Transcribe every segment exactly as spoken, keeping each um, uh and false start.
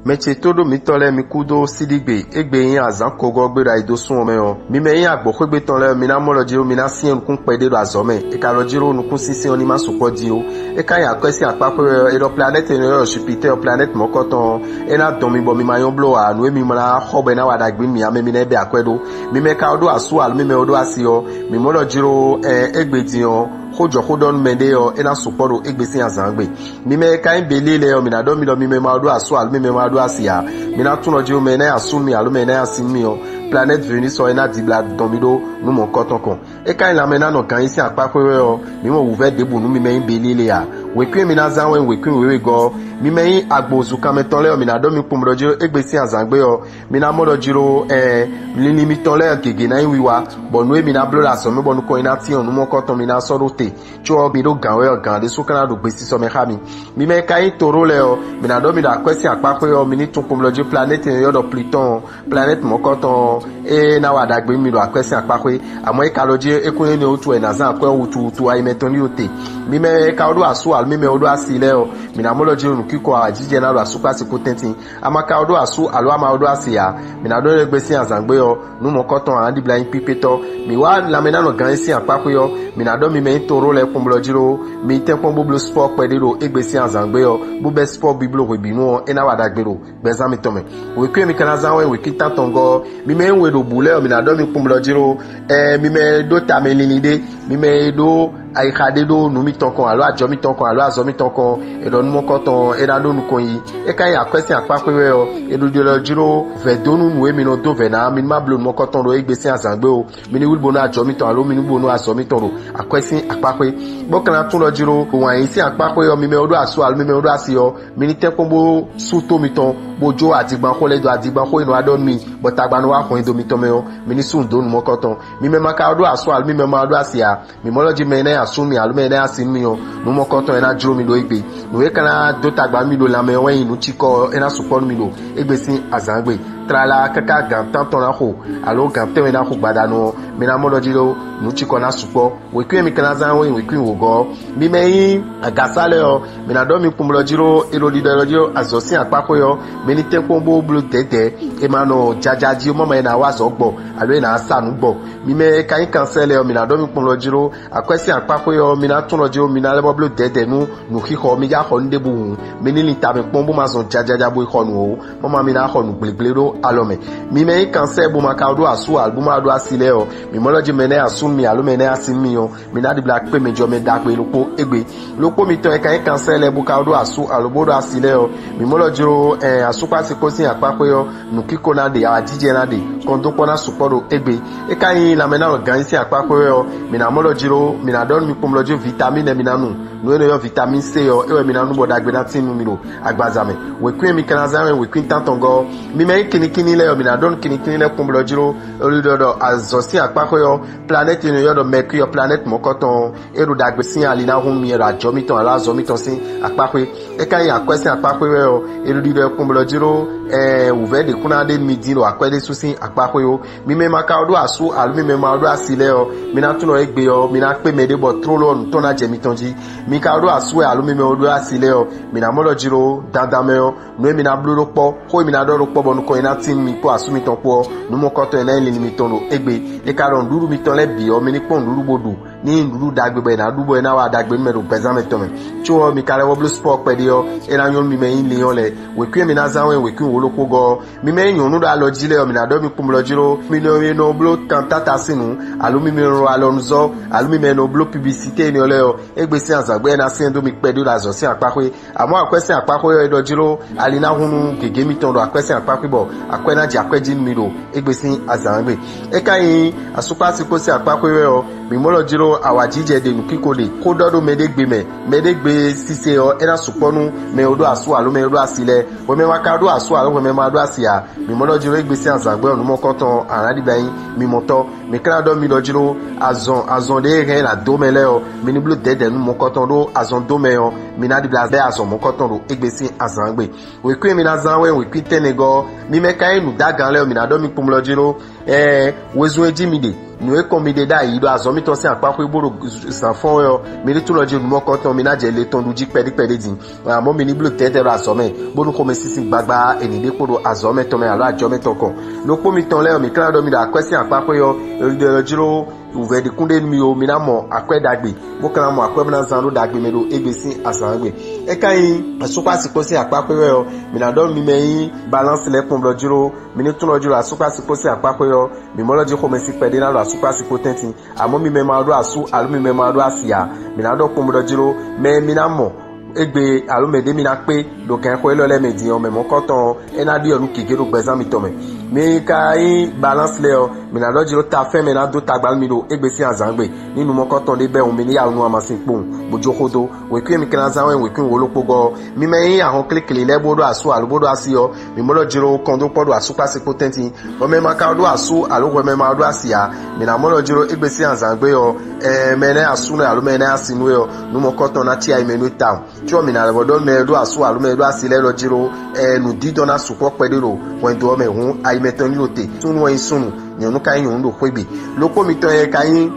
Mɛ ce tó ɖó mǐtɔn lɛ́ɛ, mi kú dó síɖígbe, égbé nyí azǎn kogɔ́ gbé ɖo ayidosún ɔ́ mɛ ɔ́. Mi mɛ nyí agbǒxwégbetɔn lɛ́ɛ, mi ná mɔ lɔ jí ɖó mi ná syɛ́n nukún kpɛɖé ɖo azɔ̌ mɛ. È ka lɔ jí ɖó nukúnsinsɛn ɔ́ ní má sukpɔ́ din ó. É ka nyí akwɛ́ sín akpá xwé wɛ ɔ́, è ɖɔ planɛ́ti e è nɔ ylɔ́ ɖɔ Jupitɛ́ɛ ɔ́, planɛ́ti mɔ̌kɔtɔn ɔ́, é ná dɔn mi bɔ mi ma nyɔ́ bló ǎ. Nǔ e mi ma ná xɔ bɔ é ná wa ɖagbe nú mi ǎ mɛ, mi ná yi bɛ akwɛ́ ɖó. Mi mɛ ka ɖó asú alo mi mɛ ɖó asi ɔ́, mǐ mɔ lɔ jí ɖó, ɛɛ, égbé din ɔ́, xó jɔ xó ɖɔ nú mɛɖé ɔ́, é ná sukpɔ́ ɖo égbé sín azǎn gbe. Mi mɛ e ka nyí Beliée lɛ́ɛ ɔ́, mǐ ná ɖɔ mi ɖɔ mi mɛ ma ɖó asú alo mi mɛ ma ɖó asi ǎ. Mi ná tunwun jí mɛ e ná nyi asú nú mi alo mɛ e ná nyi asi nú mi ɔ́, planɛ́ti Venus ɔ́, é ná dibla dɔn mi ɖó nú mɔ̌hunkɔtɔn kɔn. É ka nyí lanmɛ ná nɔ gǎn yí sín akpá xwé wɛ ɔ́, mǐ mɔ wǔvɛ́ ɖěbǔ nú mi mɛ nyí Beliée lɛ́ɛ ǎ. Wěkwín e mi ná zán wɛ nyí wěkwín wěwegɔ́ ɔ́. Mi mɛ nyí agbo zunkanmɛtɔn lɛ́ɛ ɔ́, mǐ ná ɖɔ mi kpɔ́n ɖɔ jí égbé sín azǎn gbe ɔ́, mi ná mɔ ɖɔ jí ɖó, ɛɛ, linlin mitɔn lɛ́ɛ gěgé ná nyí wiwa, bɔ nǔ e mi ná bló ɖo azɔ̌ mɛ bɔ nukɔn nyi ná tín ɔ́, nú mɔ̌kɔtɔn mi ná sɔ́ ɖó te. Có ɔ́, mi ɖó gǎn wɛ ɔ́, gǎn ɖésú ka ná ɖo gbesisɔ mɛ xá mi. Mi mɛ e ka nyí Toró lɛ́ɛ ɔ́, mi ná ɖɔ mi ɖo akwɛ́ sín akpá xwé ɔ́, mi ní tunwun kpɔnmlɔ́ jí planɛ́ti e è nɔ ylɔ́ ɖɔ Plutɔ́ɔn ɔ́, planɛ́ti mɔ̌kɔtɔn ɔ́, é ná wa ɖagbe nú mi ɖo akwɛ́ sín akpá xwé. Amɔ̌ é ka lɔ jí é kún nyí énɛ́ wútu wɛ è nǎ zán akwɛ́ ɔ́ wutu wutu ayi mɛtɔn ní ɖo te. Mi mɛ e ka ɖó asú alo mi mɛ e ɖó asi lɛ́ɛ ɔ́, mi ná mɔ ɖɔ jí nǔkíkɔ awǎjijɛ ná ɖo asú kpó asi kpó tɛ́ntin. A ma ka ɖó asú alo a ma ɖó asi ǎ, mǐ ná ɖó égbé sín azǎn gbe ɔ́, nǔ mɔ̌kɔtɔn ǎ ɖibla nyí kpíkpétɔ́. Mǐ wá lanmɛnánɔgán e sín akpá xwé ɔ́, mǐ ná ɖɔ mi mɛ nyí Toró lɛ́ɛ kpɔ́nblɔ́ jí ɖó mi tɛ́nkpɔ́n bó bló spɔ́ kpɛɖé ɖo égbé sín azǎn gbe ɔ́, bó bɛ́ spɔ́ bíbló hwebǐnu ɔ́, é ná wa ɖagbe ɖo gbɛzán mitɔn mɛ. Wěkwín e mi ka ná zán wɛ wěkwín tántɔngɔ́ ɔ́, mi mɛ e nyí we ɖo bǔ lɛ́ɛ ɔ́, mǐ ná ɖɔ mi kpɔ́nblɔ́ jí ɖó, ɛɛ, mi mɛ e ɖó tamɛ linlin ɖé, mi mɛ e ɖó ayixa ɖé ɖó nǔ mitɔn kɔn alo ajɔ mitɔn kɔn alo azɔ̌ mitɔn kɔn, è ɖɔ nú mɔ̌kɔtɔn ɔ́, é ná ɖó nukɔn yí. É ka nyí akwɛ́ sín akpá xwé wɛ ɔ́, è ɖo ɖiɖɔ jí ɖó vɛ̌ dó nú nǔ e mi nɔ dó vɛ̌ ná, mi ní ma bló nǔ mɔ̌kɔtɔn ɖo égbé sín azǎn gbe ó. Mi ní wlí bo nú ajɔ mitɔn alo mi ní bo nú azɔ̌ mitɔn ɖo akwɛ́ sín akpá xwé. Bó ka ná tún ɖɔ jí ɖó wǎn yí sín akpá xwé ɔ́, mi mɛ e ɖó asú alo mi mɛ e ɖó asi ɔ́, mi ní tɛ́nkpɔ́n bó sú tó mitɔn, bó jó adingbanxó lɛ́ɛ dó adingbanxó e nɔ wá ɖɔ nú mi, bɔ tagba nɔ wá hɔn nyi do mitɔn mɛ ɔ́, mi ní sú nǔ dó nǔ mɔ̌kɔtɔn. Mi mɛ ma ka ɖó asú alo mi mɛ ma ɖó asi ǎ, mǐ mɔ lɔ jí mɛ e ná nyi asú nú mi alo mɛ e ná nyi asi nú mi ɔ́, nǔ mɔ̌kɔtɔn e ná jló mi ɖó égbé. Nǔ e ka ná dó tagba nú mi ɖo lanmɛ ɔ́ wɛ nyí nǔ cikɔ ɔ́, é ná sukpɔ́ nú mi ɖo égbé sín azǎn gbe. Tlala káká gan tántɔn ná xo, alo gan tɛ́nwe ná xo gbadanu ɔ́, mi ná mɔ ɖɔ jí ɖó nǔ cikɔ ná sukpɔ́. Wěkwín e mi ka ná zán ɔ́ wɛ nyí wěkwín wǒgɔ́ ɔ́. Mi mɛ e nyí agǎsá lɛ́ɛ ɔ́, mi ná ɖɔ mi kpɔnblɔ́ jí ɖó è ɖo ɖiɖɔ ɖɔ jí ɖó azɔ̌ sín akpá xwé ɔ́, mi ní tɛ́nkpɔ́n bó bló dɛ̌dɛ̌, è ma nɔ jaja jí mɔ mɛ e ná wa azɔ̌ gbɔ, alo è nǎ sa nǔ gbɔ. Mi mɛ e ka nyí kansɛ́ lɛ́ɛ ɔ́, mi ná ɖɔ mi kpɔnblɔ́ jí ɖó akwɛ́ sín akpá xwé ɔ́, mi ná tunwun ɖɔ jí ɖó mi ná lɛ́ bɔ bló dɛ̌dɛ̌ nú nǔxixɔ, mi já xɔ nǔ ɖěbǔ hǔn, mi ní lin tamɛ kpɔ́n bó ma zɔn jajaja bo yi xɔ nǔ ó, mɔ ma mi ná xɔ nǔ gblégblé ɖó alɔ mɛ. Mi mɛ nyí kansɛ́ bó ma ka ɖó asú alo bó ma ɖó asi lɛ́ɛ ɔ́, mi mɔ lɔ jí mɛ nɛ́ asú nú mi alo mɛ nɛ́ asi nú mi ɔ́, mi ná ɖibla kpé mɛ jɔ mɛ ɖagbe ɖokpó égbé. Ɖokpó mitɔn e ka nyí kansɛ́ lɛ́ɛ bó ka ɖó asú alo bó ɖó asi lɛ́ɛ ɔ́, mi mɔ lɔ jí ɖó, ɛɛ, asúkpásikpó sín akpá xwé ɔ́, nǔkíko ná ɖe, awǎjijɛ ná ɖe, kɔndókpɔ́ ná sukpɔ́ ɖo égbé. É ka nyí lanmɛnánɔgán yí sín akpá xwé wɛ ɔ́, mi ná mɔ lɔ jí ɖó, mi ná ɖɔ nú mi kpɔnmlɔ́ jí vitamín nɛ́ mi ná nu. Nǔ e nɔ ylɔ́ vitamín C ɔ́, é wɛ mi ná nu bɔ ɖagbe ná tín nú mi ɖo agbaza mɛ. Wěkwín e mi ka ná zán wɛ wěkwín tántɔngɔ́ ɔ́, mi mɛ nyí kinikíní lɛ́ɛ ɔ́, mi ná ɖɔ nú kinikíní lɛ́ɛ kpɔnblɔ́ jí ɖó, ɖɔ ɖɔ azɔ̌ sín akpá xwé ɔ́, planɛ́ti e nɔ ylɔ́ ɖɔ Mɛkwíɔ, planɛ́ti mɔ̌kɔtɔn ɔ́, é ɖo ɖagbe sín ali ná hun mi ɖo ajɔ mitɔn alo azɔ̌ mitɔn sín akpá xwé. É ka nyí akwɛ́ sín akpá xwé wɛ ɔ́, è ɖo ɖiɖɔ kpɔnblɔ́ jí ɖó, ɛɛ, wǔvɛ́ ɖě kún ná ɖe mi dín ɖo akwɛ́ ɖésú sín akpá xwé ó. Mi mɛ ma ka ɖó asú alo mi mɛ ma ɖó asi lɛ́ɛ ɔ́, mi ná tunwun égbé ɔ́, mi ná kpé mɛɖé bɔ tlóló ɔ́ nǔ tɔn ná jɛ mitɔn jí. Mi ka ɖó asú wɛ alo mi mɛ ɖó asi lɛ́ɛ ɔ́, mi ná mɔ ɖɔ jí ɖó dandan mɛ ɔ́, nǔ e mi ná bló ɖó kpɔ́, xó e mi ná ɖɔ ɖó kpɔ́ bɔ nukɔn e ná tín nú mi kpó asú mitɔn kpó ɔ́, nǔ mɔkɔtɔn e ná nyí linlin mitɔn ɖo égbé. E ka ɖɔ nǔɖuɖu mitɔn lɛ́ɛ bǐ ɔ́, mi ní kpɔ́n nǔɖuɖu bó ɖu, ní nyí nǔɖuɖu ɖagbe bɔ è nǎ ɖu bɔ é ná wa ɖagbe nú mɛ ɖo gbɛzán mɛtɔn mɛ. Có ɔ́, mi ka lɛ́ vɔ bló spɔ́ɔ kpɛɖé ɔ́, é ná nyɔ́ nú mi mɛ nyí Linyɔ́ lɛ́ɛ. Wěkwín e mi ná zán wɛ wěkwín wǒ ɖokpógɔ́ ɔ́, mi mɛ e nyí nyɔ̌nu ɖo alɔ jí lɛ́ɛ ɔ́, mi ná ɖɔ mi kpɔnmlɔ́ jí ɖó mi nɔ e nɔ bló kantáta sín nǔ, alo mi mɛ nɔ alɔnuzɔ́, alo mi mɛ nɔ bló piblisité énɛ́ lɛ́ɛ ɔ́, égbé sín azǎn gbe ɔ́, é ná syɛ́n dó mi kpɛɖé ɖo azɔ̌ sín akpá xwé. Amɔ̌ akwɛ́ sín akpá xwé ɔ́, é ɖɔ jí ɖó ali ná hun nú gěgé mitɔn ɖo akwɛ́ sín akpá xwé bɔ akwɛ́ ná jɛ akwɛ́ jí nú mi ɖo égbé sín azǎn gbe. É ka nyí asúkpásikpó sín akpá xwé wɛ ɔ́, mǐ mɔ lɔ jí ɖó awǎjijɛ ɖe nǔkíko ɖe, xó ɖɔ ɖó mɛɖé gbe mɛ, mɛɖé gbe sise ɔ́, é ná sukpɔ́ nú mɛ e ɖó asú alo mɛ e ɖó asi lɛ́ɛ. Hwemɛ ma ka ɖó asú alo hwemɛ ma ɖó asi ǎ, mǐ mɔ ɖɔ jí ɖó égbé sín azǎn gbe ɔ́, nǔ mɔkɔtɔn ɔ́, a nǎ ɖi ɖo anyi mi mɔ tɔ́. Mǐ ka ná ɖɔ mi ɖɔ jí ɖó azɔn, azɔn ɖě e hɛn ná dó mɛ lɛ́ɛ ɔ́, mi ní bló dɛ̌dɛ̌ nú mɔkɔtɔn ɖó azɔn dó mɛ ɔ́, mi ná ɖibla bɛ́ azɔn mɔ̌kɔtɔn ɖo égbé sín azǎn gbe. Wěkwín e mi ná zán wɛ wěkwín tɛ́nnɛgɔ́ ɔ́, mi mɛ ka nyí nǔdágan lɛ́ɛ ɔ́, mǐ ná ɖɔ mi kpɔnmlɔ́ jí ɖó Ɛɛ, wezun e jí mi ɖe, nǔ e kɔn mi ɖe ɖ'ayǐ ɖo azɔ̌ mitɔn sín akpáxwé bó ɖo zǎn fɔ́n wɛ ɔ́, mi ní tunwun ɖɔ jí nǔ mɔkɔtɔn mi ná jɛ le tɔn ɖu jí kpɛɖí kpɛɖí din. Amɔ̌ mi ní bló dɛ̌dɛ̌ ɖo azɔ̌ mɛ, bónú xomɛsínsín gbagba e ní ɖe kpo ɖo azɔ̌ mɛtɔn mɛ alo ajɔ mɛtɔn kɔn. Ɖokpó mitɔn lɛ́ɛ ɔ́, mǐ ka ná ɖɔ mi ɖo akwɛ́ sín akpáxwé ɔ́, ɖɔ jló wǔvɛ́ ɖi kúnɖé nú mi ó, mi ná mɔ akwɛ́ ɖagbe, bó ka ná mɔ akwɛ́ bó ná zán ɖó ɖagbe mɛ ɖo égbé sín azǎngbe. É ka nyí asúkpásikpó sín akpáxwé wɛ ɔ́, mǐ ná ɖɔ mi mɛ nyí balánsi lɛ́ɛ kpɔ́n blɔ́ jló, mi ní tunwun ɖɔ jló asúkpásikpó sín akpáxwé ɔ́, mǐ mɔ lɔ jí xomɛsin kpɛɖé ná ɖo asúkpásikpó tɛ́ntin. Amɔ̌ mi mɛ ma ɖó asú alo mi mɛ ma ɖó asi ǎ, mǐ ná ɖɔ kpɔ́n blɔ́ jló, mɛ e mi ná mɔ égbé alo mɛ ɖé mi ná kpé ɖo gǎnxó élɔ́ lɛ́ɛ mɛ din ɔ́, mɛ mɔ̌kɔtɔn ɔ́, é ná ɖyɔ́ nǔ gěgé ɖo gbɛzán mitɔn mɛ. Mi ka nyí balánsi lɛ́ɛ ɔ́, mǐ ná ɖɔ jló tafɛ́n mɛ ná dó tagba nú mi ɖo égbé sín azǎngbe. Ní nǔ mɔkɔtɔn ɖé bɛ́ wun mi ní ya nú amasin kpowun, bó jó xó dó. Wěkwín e mi ka ná zán wɛ nyí wěkwín wǒ-lókpógɔ́ ɔ́. Mi mɛ e nyí ahɔnklíklí lɛ́ɛ bó ɖó asú alo bó ɖó asi ɔ́, mǐ mɔ ɖɔ jló kɔn dó kpɔ́ ɖo asúkpásikpó tɛ́ntin, bɔ mɛ e ma ka ɖó asú alo hwɛ mɛ ma ɖó asi ǎ, mǐ ná mɔ ɖɔ jló égbé sín azǎngbe ɔ́, ɛɛ mɛ e ná nyí asú nú alo mɛ e ná nyí asi nú we ɔ́, nú mɔkɔtɔn ná cí ayi mɛ nú we tawun. Có mǐ ná lɛ́ vɔ ɖɔ mɛ e ɖó asú alo mɛ e ɖó asi lɛ́ɛ lɔ jló, ɛɛ nǔdídɔn ná sukpɔ́ kpɛɖé ɖo hwɛndo ɔ́ mɛ hǔn, ayi mɛtɔn ní ɖo te. Súnnu ɔ́ nyí súnnu, nyɔ̌nu ka nyí nyɔ̌nu ɖo xwé gbe. Ɖokpó mitɔn e ka nyí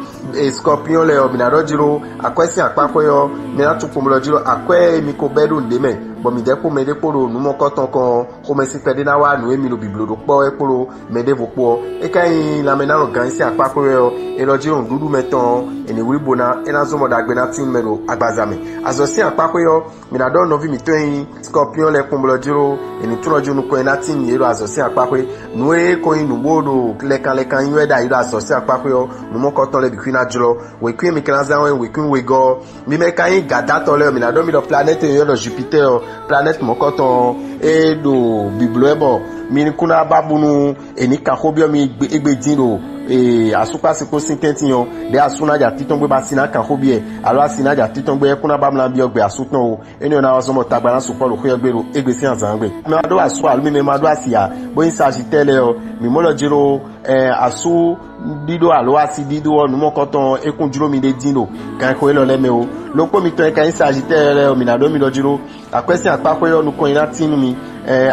skɔ́piɔ́n lɛ́ɛ ɔ́, mǐ ná ɖɔ jló akwɛ́ sín akpáxwé ɔ́, mi ná tunwun kpɔnmɔ ɖɔ jló akwɛ́ e mi ko bɛ́ ɖó nǔɖé mɛ, bɔ mǐ dɛ́ kpo mɛɖé kpo ɖo nǔ mɔkɔtɔn kɔn ɔ́, xomɛsin kpɛɖé ná wá nǔ e mi ɖo bǐbló ɖó kpɔ́ wɛ kpó mɛ ɖěvo kpó ɔ́. É ka nyí lanmɛ ná nɔ gan nyi sín akpáxwé wɛ ɔ́, è nɔ jló nǔɖuɖu mɛtɔn ɔ́, è nǐ wlí bo ná é ná zɔ́n bɔ ɖagbe ná tín mɛ ɖo agbaza mɛ. Azɔ̌ sín akpáxwé ɔ́, mǐ ná ɖɔ nɔví mǐtɔn e nyí skɔ́piɔ́n lɛ́ɛ kpɔ́n blɔ́ jló è nǐ tlɔ́ jó nukɔn e ná tín yě ɖo azɔ̌ sín akpáxwé. Nǔ e ko nyí nǔ bó ɖo lɛkanlɛkan nyi wɛ ɖ'ayǐ ɖo azɔ̌ sín akpáxwé ɔ́, nǔ mɔkɔtɔn lɛ́ɛ bǐ xwí ná jlɔ́. Wěkwín e mi ka ná zán wɛ nyí wěkwín wegɔ́ ɔ́. Mi mɛ ka nyí gǎdátɔ́ lɛ́ɛ ɔ́, mǐ ná ɖɔ mi ɖɔ planɛ́ti e è ylɔ́ ɖɔ Jupitɛ́ɛ ɔ́, planɛ́ti mɔ̌kɔtɔn ɔ́, é ɖo bǐbló wɛ bɔ mi ní kún ná ba bónú è nǐ kan xó byɔ́ mi égbé dín ɖo asúkpásikpó sín tɛ́ntin ɔ́, ɖɛ̌ asú ná jɛ atítɔ́ngbe bɔ asi ná kan xó byɔ́ ɛ, alo asi ná jɛ atítɔ́ngbe ɔ́, é kún ná ba mlá byɔ́ gbɛ asú tɔn ó. Énɛ́ ɔ́ ná wá zɔ́n bɔ tagba ná sukpɔ́ ɖo xwé ɔ́ gbe ɖo égbé sín azǎn gbe. Mɛ ma ɖó asú alo mi mɛ ma ɖó asi ǎ, bó nyí sajitɛ́ lɛ́ɛ ɔ́, mǐ mɔ lɔ jló asú ɖíɖó alo asi ɖíɖó ɔ́, nǔ mɔkɔtɔn ɔ́, é kún jló mi ɖé dín ɖo ganxixo élɔ́ lɛ́ɛ mɛ ó. Ɖokpó mitɔn e ka nyí sajitɛ́ lɛ́ɛ ɔ́, mǐ ná ɖɔ mi ɖɔ jló akwɛ́ sín akpáxwé ɔ́ nukɔn nyi ná tín nú mi.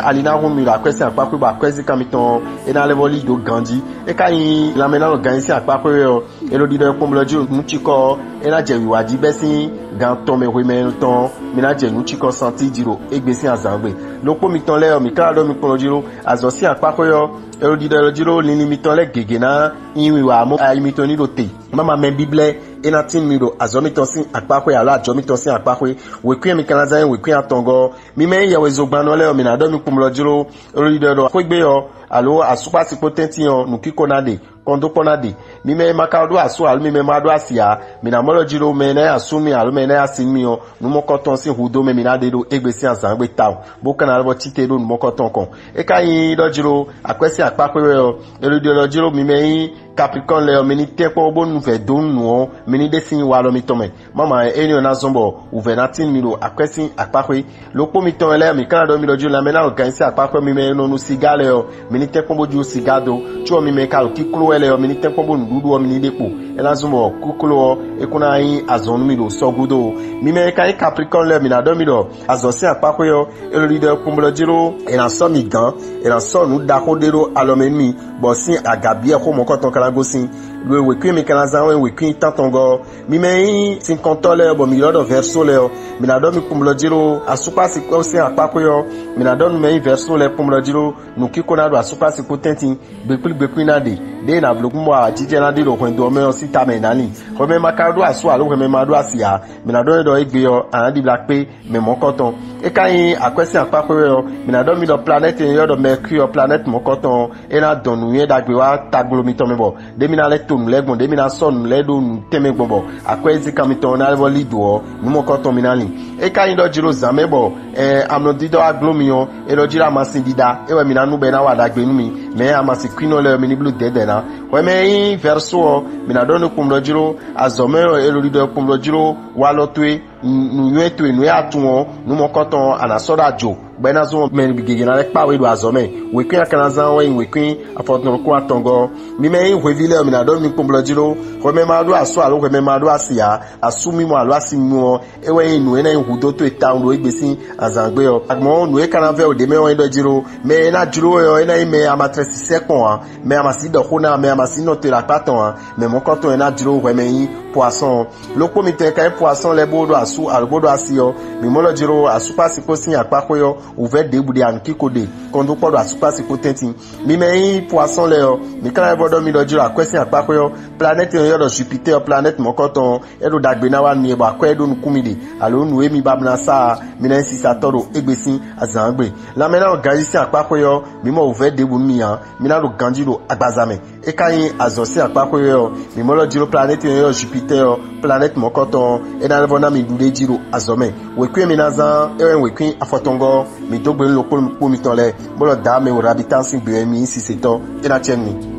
Ali ná hun mi ɖo akwɛ́ sín akpáxwé, bɔ akwɛ́zínkan mitɔn ɔ́, é ná lɛ́ vɔ lí dǒ ganjí. É ka nyí lanmɛ ná nɔ gan nyi sín akpáxwé wɛ ɔ́, è nɔ ɖiɖɔ kpɔ́n blɔ́ jí nǔ cikɔ ɔ́, é ná jɛ wǐwá jí bɛ́ sín gan tɔn mɛ hwemɛ tɔn ɔ́, mi ná jɛ nǔ cikɔ santíi jí ɖo égbé sín azǎngbe. Ɖokpó mitɔn lɛ́ɛ ɔ́, mǐ ka wá ɖɔ mi kplɔ́n jí ɖó azɔ̌ sín akpáxwé ɔ́, è nɔ ɖiɖɔ jí ɖó linlin mitɔn lɛ́ɛ gěgé ná nyi wǐwá, amɔ̌ ayi mitɔn ní ɖo te. Má ma mɛ bíblɛ́ é ná tín mi ɖo azɔ̌ mitɔn sín akpáxwé alo ajɔ̌ mitɔn sín akpáxwé. Wěkwín e mi ka ná zán nyí wěkwín atɔngɔ́ ɔ́, mi mɛ nyí yɛhwezogbannɔ lɛ́ɛ ɔ́, mi ná ɖɔ mi kpɔ́n blɔ́ jí ɖó. È nɔ ɖiɖɔ ɖɔ xwé gbe ɔ́, alo asúkpásikpó tɛ́ntin ɔ́, nǔkíko ná ɖe, kɔndókpɔ́ ná ɖe. Mi mɛ e ma ka ɖó asú alo mi mɛ ma ɖó asi ǎ, mǐ ná mɔ lɔ jí ɖó mɛ e ná nyí asú mi alo mɛ e ná nyí asi nú mi ɔ́, nǔ mɔkɔtɔn sín hudó mɛ mi ná ɖe ɖo égbé sín azǎngbe tawun, bó ka ná lɛ́ vɔ cí te ɖó nǔ mɔkɔtɔn kɔn. É ka nyí ɖɔ jí ɖó akwɛ́ sín akpáxwé wɛ ɔ́, è nɔ ɖiɖɔ jí ɖó mi mɛ e nyí Kaplikɔ́n lɛ́ɛ ɔ́, mi ní tɛ́nkpɔ́n bó nú vɛ̌ dó nú nǔ ɔ́, mi ní ɖe sín walɔ mitɔn mɛ. Má ma énɛ́ ɔ́ ná zɔ́n bɔ wǔvɛ́ ná tín mi ɖo akwɛ́ sín akpáxwé. Ɖokpó mitɔn wɛ lɛ́ɛ, mǐ ka ná ɖɔ mi ɖɔ jí lanmɛ ná nɔ gan nyi sín akpáxwé, mi mɛ e nɔ nu sigá lɛ́ɛ ɔ́, mi ní tɛ́nkpɔ́n bó jú sigá dó, có ɔ́ mi mɛ e ka ɖo kíkló wɛ lɛ́ɛ ɔ́, mi ní tɛ́nkpɔ́n bó nǔɖuɖu ɔ́ mi ní ɖe kpo. É ná zɔ́n bɔ kíkló ɔ́, é kún ná nyí azɔn nú mi ɖo sɔ́ gúdo ó. Mi mɛ e ka nyí Kaplikɔ́n lɛ́ɛ, mǐ ná ɖɔ mi ɖɔ azɔ̌ sín akpáxwé ɔ́, è nɔ ɖiɖɔ kpɔ́n blɔ́ jí ɖó è nǎ sɔ́ mi gǎn, è nǎ sɔ́ nǔ ɖaxó ɖé ɖó alɔ mɛ nú mi, bɔ sín agǎ byɔ́ xó mɔ̌kɔtɔn ka ná gosín. Ɖo wěkwín e mi ka ná zán wɛ wěkwín tántɔngɔ́ ɔ́, mi mɛ e nyí sinkɔntɔ́ lɛ́ɛ bɔ mǐ ylɔ́ ɖɔ vɛ̌rsó lɛ́ɛ ɔ́, mǐ ná ɖɔ mi kpɔ́nblɔ́ jí ɖó asúkpásikpɔ́ sín akpáxwé ɔ́, mǐ ná ɖɔ nú mɛ e nyí vɛ̌rsó lɛ́ɛ kpɔ́nblɔ́ jí ɖó nǔkíko ná ɖo asúkpásikpó tɛ́ntin, gběkplígbékplí ná ɖe, ɖěe è nǎ bló gbɔn bɔ awǎjijɛ ná ɖe ɖo hwɛndo ɔ́ mɛ ɔ́ sín tamɛ è nǎ lin. Hwɛmɛ ma ka ɖó asú alo hwɛmɛ ma ɖó asi ǎ, mǐ ná ɖɔ nyi ɖɔ égbé ɔ́, a nǎ ɖibla kpé mɛ mɔ̌kɔtɔn. É ka nyí akwɛ́ sín akpáxwé wɛ ɔ́, mǐ ná ɖɔ mi ɖɔ planɛ́ti e è ylɔ́ ɖɔ Mɛkúri ɔ́, planɛ́ti mɔ̌kɔtɔn ɔ́, é ná dɔn nǔnywɛ́ ɖagbe wá taglo mitɔn mɛ bɔ ɖě mi ná lɛ́ to nǔ lɛ́ɛ gbɔn, ɖě mi ná sɔ́ nǔ lɛ́ɛ ɖó nǔ tɛnmɛ gbɔn bɔ akwɛ́zínkan mitɔn ɔ́ ná lɛ́ vɔ lí dǒ ɔ́, nǔ mɔ̌kɔtɔn mi ná lin. É ka nyí ɖɔ jló zǎn mɛ bɔ ɛɛ amlɔ dídá wá gló mi ɔ́, é ɖɔ jí ɖɔ amasin ɖiɖa é wɛ mi ná nu bɔ é ná wa ɖagbe nú mi. Mɛ amasin kwínɔ lɛ́ɛ ɔ́, mi ní bló dɛ̌dɛ̌ ná. Hwɛ mɛ e nyí vɛ̌rsó ɔ́, mǐ ná ɖɔ nú kpɔnblɔ́ jló azɔ̌ mɛ ɔ́, è ɖo ɖiɖɔ kpɔnblɔ́ jló walɔ towe, nǔnywɛ́ towe, nǔ e a tunwun ɔ́, nǔ mɔ̌kɔtɔn ɔ́, a nǎ sɔ́ ɖó ajo. bɔ é ná zɔ́n mɛ gěgé ná lɛ́ kpá we ɖo azɔ̌ mɛ. Wěkwín a ka ná zán ɔ́ wɛ nyí wěkwín afɔtɔn ɖokpó atɔngɔ́. Mi mɛ e nyí hweví lɛ́ɛ ɔ́, mi ná ɖɔ nú mi kpɔ́n blɔ́ jí ɖó: hwɛ mɛ ma ɖó asú alo hwɛ mɛ ma ɖó asi ǎ; asú mímɔ alo asi mímɔ ɔ́, é wɛ nyí nǔ e ná nyí hudó towe tawun ɖo égbé sín azǎngbe ɔ́. Amɔ̌ nǔ e ka ná vɛ́ wǔ ɖ'é mɛ ɔ́ nyí ɖɔ jí ɖó: mɛ e ná jló we ɔ́, é ná nyí mɛ e a ma tlɛ sisɛ́ kpɔn ǎ, mɛ e a ma sixú ɖɔ xó ná, mɛ e a ma sixú nɔ te ɖo akpá tɔn ǎ. Mɛ mɔ̌kɔntɔn e ná jló hwɛ mɛ nyí poisson. Lokpó mitɔn e ka nyí poisson lɛ́ɛ bó ɖo asú alo bó ɖo asi ɔ́, mǐ mɔ ɖɔ jí ɖó asúkpásikpó sín akpáxwé ɔ́, wǔvɛ́ ɖěbǔ ɖe anǔkiko ɖe kɔndókpɔ́ ɖo asúkpásikpó tɛ́ntin. Mi mɛ e nyí poisson lɛ́ɛ ɔ́, mi ka ná vɔ ɖɔ mi ɖɔ jí ɖo akwɛ́ sín akpáxwé ɔ́, planɛ́ti e è nɔ ylɔ́ ɖɔ Jupitɛ́ɛ ɔ́, planɛ́ti mɔ̌kɔntɔn ɔ́, é ɖo ɖagbe ná wa nú mi bɔ akwɛ́ e ɖó nukún mi ɖe, alo nǔ e mi ba ná sa ɔ́, mi ná nyí sisatɔ́ ɖo égbé sín azǎngbe. Lanmɛ ná nɔ ganjí sín akpáxwé ɔ́, mǐ mɔ wǔvɛ́ ɖěbǔ nú mi ǎ; mi ná ɖo ganjí ɖo agbaza mɛ. É ka nyí azɔ̌ sín akpáxwé wɛ ɔ́, mǐ mɔ ɖɔ jí ɖó planɛ́ti e è nɔ ylɔ́ Jupitɛ́ɛ ɔ́, planɛ́ti mɔ̌kɔntɔn ɔ́, é ná vɔ ná mi ɖuɖéjí ɖo azɔ̌ mɛ. Wěkwín e mi ná zán ɔ́, é wɛ nyí wěkwín afɔtɔngɔ́ ɔ́. Mǐ dó gbe nú lokpó mitɔn lɛ́ɛ, bó ɖɔ Daá mɛ e ɖo Rabitán sín gbe wɛ mi nyí sisetɔ́. É ná cɛ nú mi.